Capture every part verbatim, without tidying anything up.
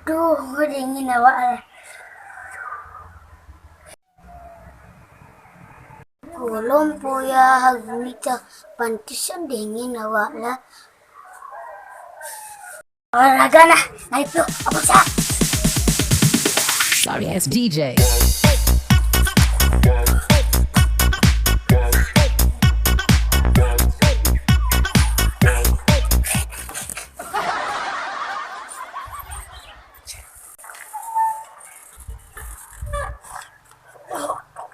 Aduh, gue dingin awak eh. Kolom poya hagumita pantesan dingin awak lah. Olahraga nah, naik tuh, apa sih? Sorry ass D J.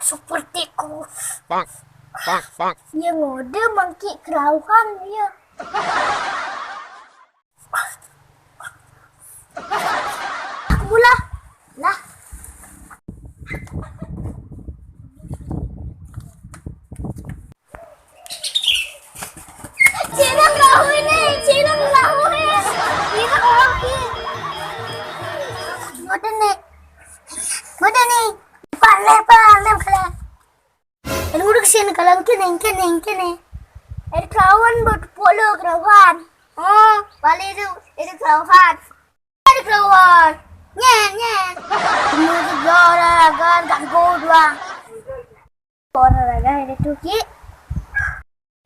Sepertiku. Bang, bang, bang. Yang ngode mangki kerauhan ya. Aku mula. Lah. Cina perahu ini, Cina perahu ini. Cina perahu ini. Mode nih. Mode nih. Pale, pale, pale. Ini udah kesini kalang kene, kene, kene. Ada kelawan buat polo kelawan. Oh, balik itu, itu kelawan. Ada kelawan. Nyen, nyen. Ini udah juara kan, ganggu doang. Olahraga hari itu ki.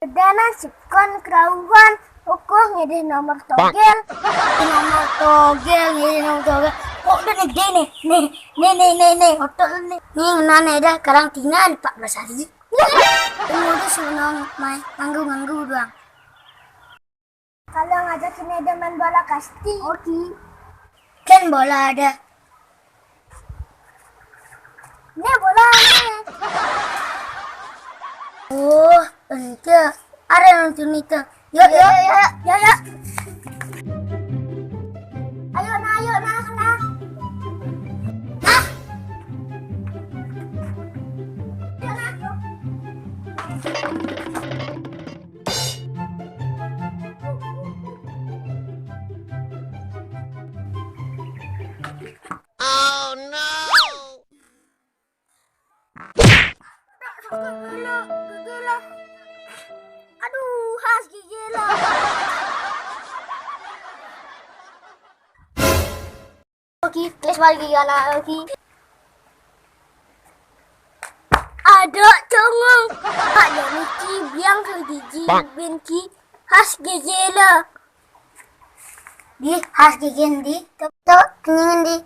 Dana sikon kerauhan, ukoh ngidih nomor togel. Nomor togel, ngidih nomor togel. Kok udah nih, nih, nih, nih, nih, nih, nih, otot lu nih. Nih, ngenane dah, karang tinggal empat belas hari. Ini udah seneng main nganggu-nganggu doang. Kalau ngajakin dia main bola kasti. Oke. Kan bola ada. Ini bola nih. Oh, ente. Ada nonton itu. Yuk, yuk, yuk, yuk, yuk. Ayo, nah, ayo, nah, nah. Nah. Ayo, nah. Oh no! Aduh, has gigi lah. Oke, terus balik ke anak lagi. Ada congong. Pak Niki bilang ke gigi binti has gigi lah. Di has gigi di. Tuh, tuh, kenyingin di.